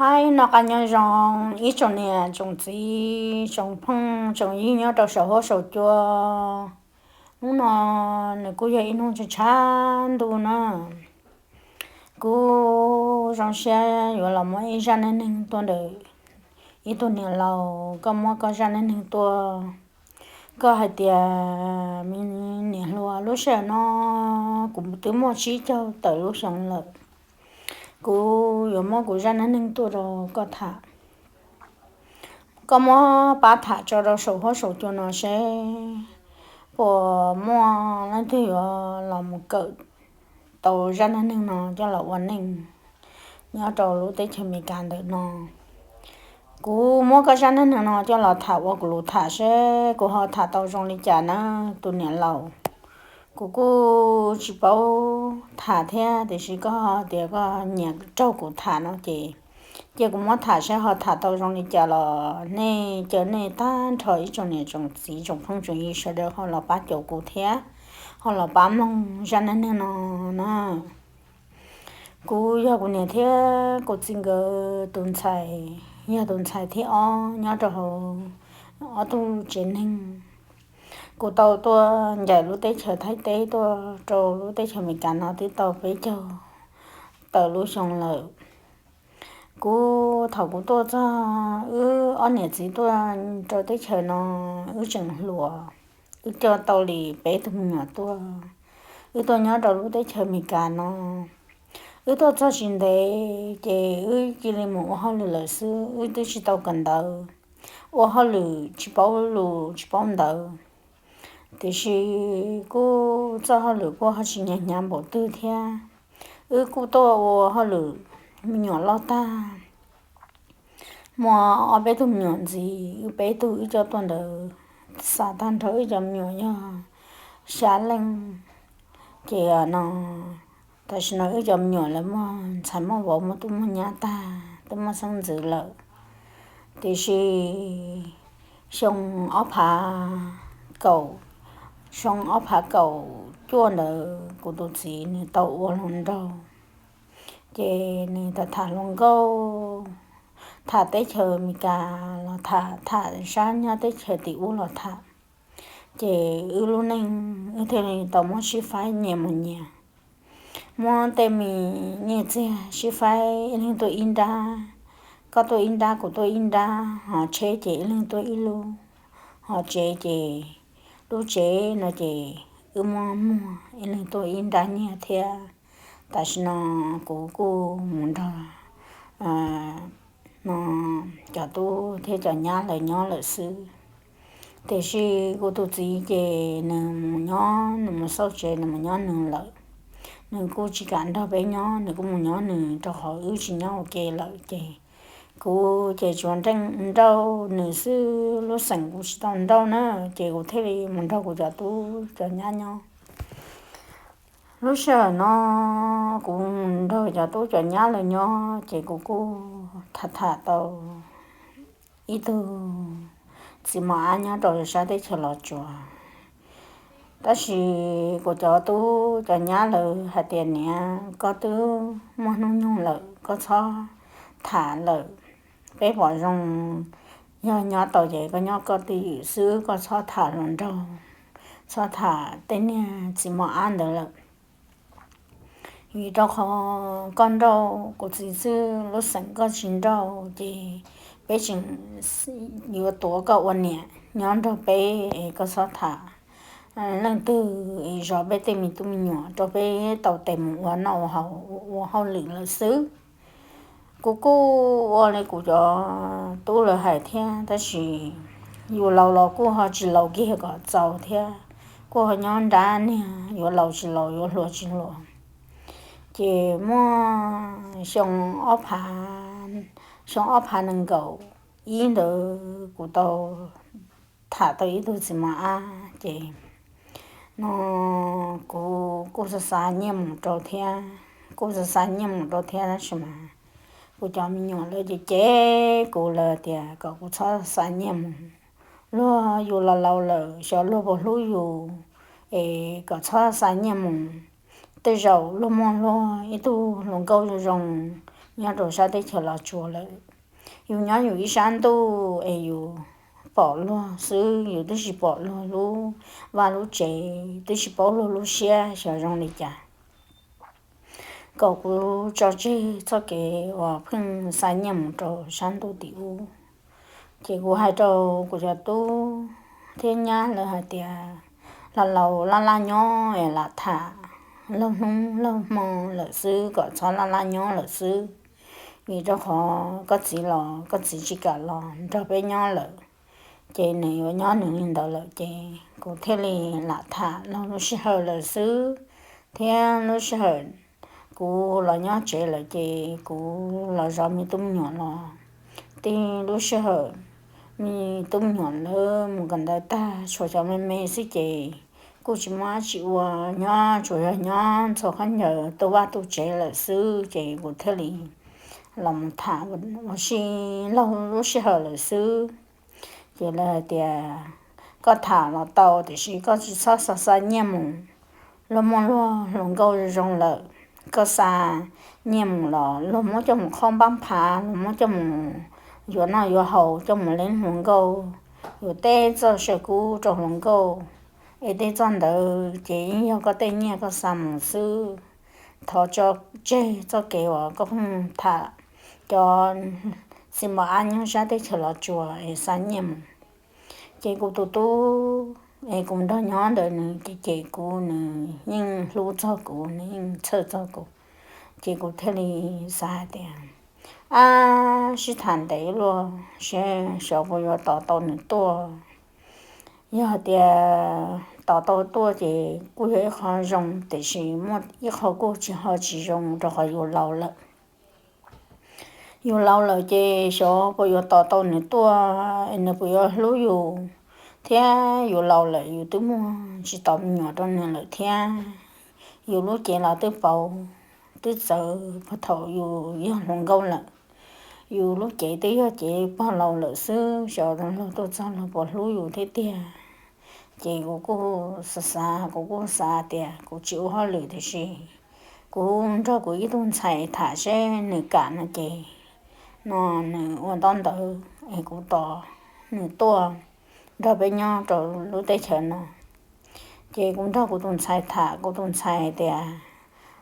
Hais no qab nyob zoo ib tsoom niam tsoom txiv tsoom phooj tsoom ywg nyob rau saum huab saum cua. Hnub no nws kuj yog ib hnub tshav tshav ntuj na. Kuv zoo siab yuav los muab ib zaj neej neeg tuaj ntawm ib tug niam laus. Koj muab koj zaj neej neeg tuaj, koj hais tias, me niam hluas, lub sij hawm no kuv twb muaj tsib caug tawm lub xyoo lawm. Kuv yuav muab kuv zaj neej neeg tuaj rau koj tham. Koj muab pab tham tso rau saum huab saum cua no seb puas muaj leej twg yuav los mus kawm tau zaj neej neeg no coj los ua neej nyob rau lub teb chaws Amelikas ntawm no. Kuv muab koj zaj neej neeg no coj los tham ua kuv lus tham seb kuv ho tham tau zoo li cas na, tus niam laus. Kuv kuj tsis paub tham thiab, tiam sis koj tias koj nyiam raug kuv tham no ces, cia kuv muab tham saib ho tham tau zoo li cas los nej caw nej tag nrho ib tsoom niam tsoom txiv tsoom phooj tsoom ywg sawv daws ho los pab caum kuv thiab, ho los pab mloog zaj neej neeg no na. Kuv yog kuv niam thiab kuv txiv nkawd tus ntxhais, yog tus ntxhais thib ob nyob rau hauv ob tug tsev neeg. Kuv tau tuaj ncaim lub teb chaws Thaib teb tuaj rau lub teb chaws Amelikas no twb tau peb caug tawm lub xyoo lawm. Kuv, thaum kuv tuaj txog, wb ob niam txiv tuaj rau teb chaws no, wb tseem hluas, wb coj tau li peb tug me nyuam tuaj. Wb tuaj nyob rau lub teb chaws Amelikas no, wb tuaj txog tsis ntev ces wb cia li mus ua hauj lwm lawm xwb, wb twb tsis tau kawm ntawv, ua hauj lwm tsis paub lus tsis paub ntawv. Tiam sis kuj txoj hauj lwm kuj ho tsis hnyav hnyav npaum twg thiab. Wb kuj tuaj ua hauj lwm, me nyuam loj tag, muaj ob peb tug me nyuam ntxiv, wb peb tug wb coj tuaj ntawd, xa tag nrho wb cov me nyuam yog xya leej. Ces no, tam sim no wb cov me nyuam lawv muaj ntxhais muaj vauv, muaj tub muaj nyab tag, twb muaj xeeb ntxwv lawm. Tiam sis xyoo ob phav kaum, xyoo ob phav kaum cuaj ntawd kuv tus txiv nws tau ua hluas nraug, ces nws tham tham hluas nkauj, tham teb chaws Amelikas los tham, tham sab nyob teb chaws tim ub los tham. Ces wb lub neej wb thiaj li tau muab sib faib nyias mus nyias, muab tej me nyiaj txiag sib faib, ib leeg tuaj ib nrab, koj tuaj ib nrab kuv tuaj ib nrab, ho tsheb ces ib leeg tuaj ib lub, ho tsev ces, lub tsev no ces wb muab muag ib leeg tuaj ib nrab nyiaj thiab. Tam sim no kuv kuj mus nrog no cov tub thiab cov nyab lawv nyob lawm xwb. Tiam sis kuv tus txiv ces nws mus nyob, nws mus xauj tsev, nws mus nyob nws lawm. Nws kuj tsis kam nrog peb nyob, nws kuj mus nyob nws, rau qhov wb tsis nyob ua ke lawm ces kuv ces tsuas nrauj nws xwb, lub xeem kuv tsis tau nrauj na, ces kuv thiaj li mus nrog kuv cov tub cov nyab nyob. Lub sij hawm no kuv mus nrog cov tub cov nyab lawv nyob ces kuv kuj tham tham tau ib tug txiv mos ab nyob rau sab teb chaws Los Tsuas. Tab sis kuv cov tub cov nyab lawv hais tias, niam, koj twb muaj hnub nyoog lawm, koj txhob tham lawm. Peb pom zoo, yog nyob tau ces koj nyob koj twj ywm xwb, koj txhob tham hluas nraug, txhob tham tej niag txiv mos ab ntawd lawm. Vim rau qhov koj nrauj kuv txiv xwb, lub xeem koj tsis nrauj ces peb tseem yuav tuav koj ua niam nyob nrog peb es koj txhob tham leej twg es zov peb tej me tub me nyuam rau peb tau tes mus ua noj ua haus ua hauj lwm lawm xwb. Kuv kuj ua li kuv cov tub lawv hais thiab, tab sis yus laus los kuj ho tsis laus kiag kom txaus thiab, kuj ho nyob nrab niag yuav laus tsis laus yuav hluas tsis hluas. Ces muaj xyoo ob phav, xyoo ob phav nees nkaum ib ntawd kuv tau tham tau ib tug txiv mos ab ces no kuv kuj xav xa nyiaj mus rau thiab, kuj xav xa nyiaj mus rau thiab tab sis mas kuv cov me nyuam lawv ces cem kuv lawm tias kom kuv txhob xa nyiaj mus. Luag yus laus laus lawm xyov luag puas hlub yus es kom txhob xa nyiaj mus. Tej zaum luag muaj luag ib tug hluas nkauj zoo zoo, nyob rau sab teb chaws Los Tsuas lawm. Yus nyob yus ib sab ntuj es yus pom luag xwb, yus twb tsis pom luag lub vaj lub tsev, twb tsis paub luag lub siab xyov zoo li cas. Kom kuv tso tseg txoj kev uas pheej xa nyiaj mus rau sab ntuj tim ub. Ces kuv hais rau kuv cov tub thiab nyab lawv hais tias, los laus laj laj nyob es lam tham laug hnub laug hmo lawm xwb, kom txhob laj laj nyob lawm xwb, vim rau qhov koj txiv los koj txiv tsis kam los nrog peb nyob lawm, ces nws yuav nyob nws li ntawd lawm, ces kuv thiaj li lam tham laug lub sij hawm lawm xwb, thiab lub sij hawm kuv los nyob tsev lawm ces kuv los zov me tub me nyuam los, tej lub sij hawm me tub me nyuam lawv mus kawm ntawv tag tshuav cov me me xwb ces kuj tsis muaj dab tsi ua, nyob tsuas yog nyob ntxhua khaub ncaws tu vaj tu tsev lawm xwb, ces kuv thiaj li los mus tham ua si laug lub sij hawm lawm xwb. Ces lawv hais tias, koj tham los tau tiam sis koj tsis txhob xa xa nyiaj mus, luag muaj luag hluas nkauj zoo lawm, koj xa nyiaj mus los luag muab coj mus qhoj npab phav, luag muab coj mus yuav noj yuav haus, coj mus leeb hluas nkauj, yuav tej txoj saw kub rau hluas nkauj, es tej txoj ntawd ces yeej yog koj tej nyiaj koj xa mus xwb. Thov tso tseg txoj kev uas koj pheej tham cov txiv mos ab nyob sab teb chaws Los Tsuas es xa nyiaj mus. Ces kuv tus tub es kuv nrog nyob ntawd nws ces cem kuv, nws yeej hlub txog kuv, nws yeej txhawj txog kuv. Ces kuv thiaj li xav hais tias, ab, sib tham ntev luaj, seb xyov puas yuav tos tau nws tuaj. Yog hais tias tos tau tuaj ces kuj yog ib qho zoo, tiam sis muaj ib qho kuj tsis ho tsis zoo rau qhov yus laus lawm. Yus laus lawm ces xyov puas yuav tos tau nws tuaj, nws puas yuav hlub yus, thiab yus laus lawm yus twb muaj tsis tau me nyuam rau nws lawm thiab. Yus lub cev los twb pauv, twb txawv puag thaum yus yog hluas nkauj lawm. Yus lub cev twb yog cev pog laus lawm xwb, xyov luag tuaj txog luag puas hlub yus thiab tiag. Ces kuv kuj xav xav, kuv kuj xav tias kuv tsis ua hauj lwm tiam sis kuv nrog kuv ib tug ntxhais tham seb nws kam no ces, no nws ua ntaub ntawv es kuv tos nws tuaj nrog peb nyob rau lub teb chaws no. Ces kuv nrog kuv tus ntxhais tham, kuv tus ntxhais hais tias,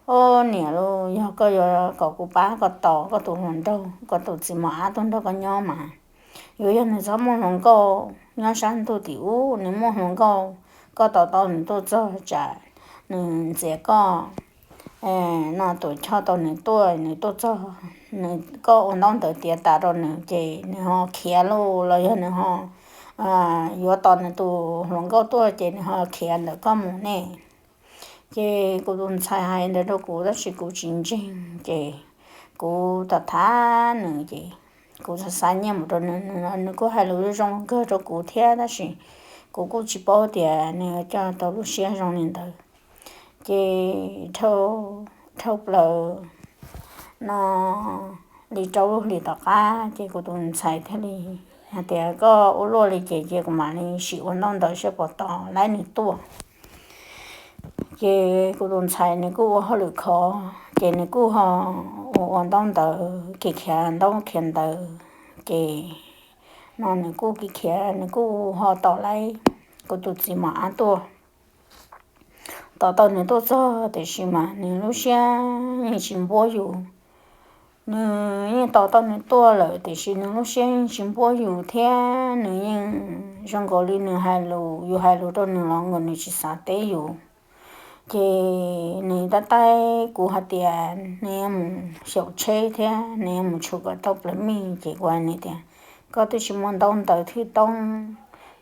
o niam lauj, yog koj yuav kom kuv pab koj tos koj tus hluas nraug, koj tus txiv mos ab tuaj nrog koj nyob mas yuav yog nws txhob muaj hluas nkauj nyob sab ntuj tim ub, nws muaj hluas nkauj, koj tos tau nws tuaj txog tsam nws ntxias koj, no tuam choj tau nws tuaj, nws tuaj txog, nws, koj ua ntaub ntawv tiav tas rau nws ces nws ho khiav lauj, los yog nws ho yuav tos nws tus hluas nkauj tuaj ces nws ho khiav ntawm koj mus ne. Ces kuv tus ntxhais hais ntawd rau kuv tab sis kuv tsis ntseeg, ces kuv tham tham nws ces kuv xav xa nyiaj mus rau nws, nws kuj hais lus zoo kawg rau kuv thiab tab sis kuv kuj tsis paub tias nws coj tau lub siab zoo li ntawd. Ces dhau plaws no li rau lub hlis tom qab ces kuv tus ntxhais thiaj li hais tias, koj ua luaj li ces cia kuv mam li sim ua ntaub ntawv seb puas tos laib nws tuaj. Ces kuv tus ntxhais nws kuj ua hauj lwm khov ces nws kuj ho ua ua ntaub ntawv, khiav khiav ntaub khiav ntawv, ces no nws kuj khiav khiav nws kuj ho tos laib kuv tus txiv mos ab tuaj. Tos tau nws tuaj txog tiam sis mas nws lub siab yeej tsis npuab yus. Nws yeej tos tau nws tuaj lawm tiam sis nws lub siab yeej tsis npuab yus thiab nws yeej zoo nkaus li nws hais lus, yus hais lus rau nws los nkaus nws tsis xav teb yus. Ces nws tab taib kuv hais tias nws yuav mus xyaum tsheb thiab nws yuav mus tshum kom tau plaws mij, ces kuv hais nws tias, koj twb tsis muaj ntaub ntawv thwj toob,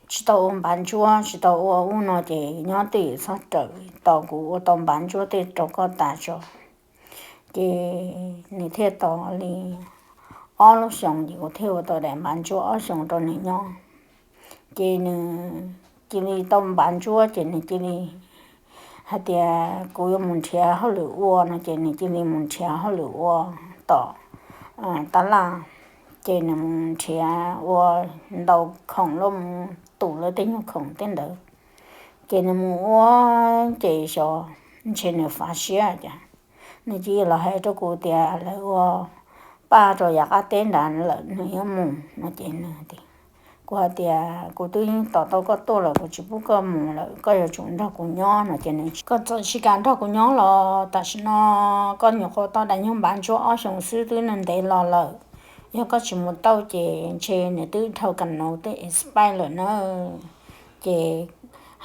tsis tau ua npav ntsuab, tsis tau ua ub no ces nyob twj ywm txhob rawm, tos kuv ua tau npav ntsuab tej rau koj tas tso. Ces nws thiaj tos li ob lub xyoos ces kuv thiaj ua tau daim npav ntsuab ob xyoos rau nws nyob. Ces nws cia li tau npav ntsuab ces nws cia li hais tias kuv yuav mus nrhiav hauj lwm ua no ces nws cia li mus nrhiav hauj lwm ua tom tab laj. Ces nws mus nrhiav ua ntau khoom loj mus tus lawv tej nyuag khoom tej ntawd. Ces nws mus ua ces xyov ntshe nws fav siab cas nws cia li los hais rau kuv tias lawv ua paj rau yav qab teb nrad lawm, nws yuav mus no ces nws tias, kuv hais tias kuv twb tos tau koj tuaj lawm, kuv tsis pub koj mus lawm, koj yuav tsum nrog kuv nyob no ces nws, koj txawm tsis kam nrog kuv nyob los tam sim no koj nyuam qhuav tau daim nyoog npav ntsuab ob xyoos xwb twb ntev los lawm. Yog koj tsis mus tau ces ntshe nws twb dhau kam no twb expire lawm na. Ces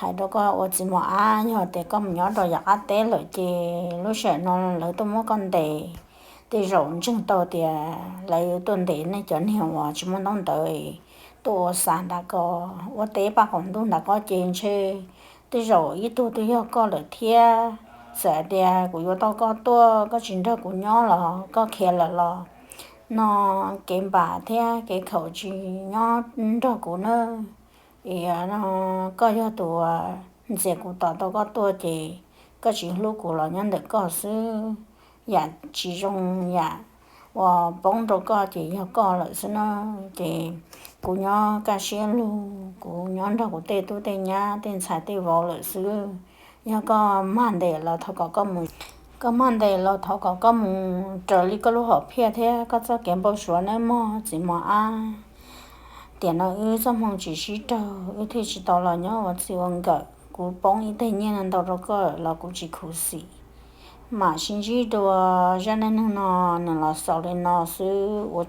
hais rau koj ua txiv mos ab, yog tias koj mus nyob rau yav qab teb lawm ces lub sij hawm no lawv tuaj muab koj ntes, tej zaum ntseeg tau tias lawv tuaj ntes nej cov niag uas tsis muaj ntaub ntawv tuaj ua xav nram ko, ua teb paj qaum ntuj nram ko ces ntshe tej zaum ib tug twb yog koj lawm thiab. Txawm hais tias kuv yuav tau koj tuaj koj tsis nrog kuv nyob los koj khiav lawm los no kev npam thiab kev khaum tsis nyob nrog kuv nawb. Es no koj yog tus uas ntxias kuv tos tau koj tuaj ces koj tsis hlub kuv los nyob ntawm koj xwb. Yam tsis zoo yam uas poob rau koj ces yog koj lawm xwb na. Ces kuv nyob kaj siab lug, kuv nyob nrog kuv tej tub tej nyab tej ntxhais tej vauv lawm xwb. Yog koj mag ntes los thov kom koj mus, koj mag ntes los thov kom koj mus raws li koj lub hom phiaj thiab koj txoj kev npau suav nawb mog txiv mos ab. Tiam no wb txoj hmoo tsis sib raug wb thiaj tsis tau los nyob ua txij ua nkawm. Kuv poob ib teg nyiaj ntau rau koj los kuv tsis khuv xim. Mam sib ntsib dua, zaj neej neeg no nws los xaus li no xwb ua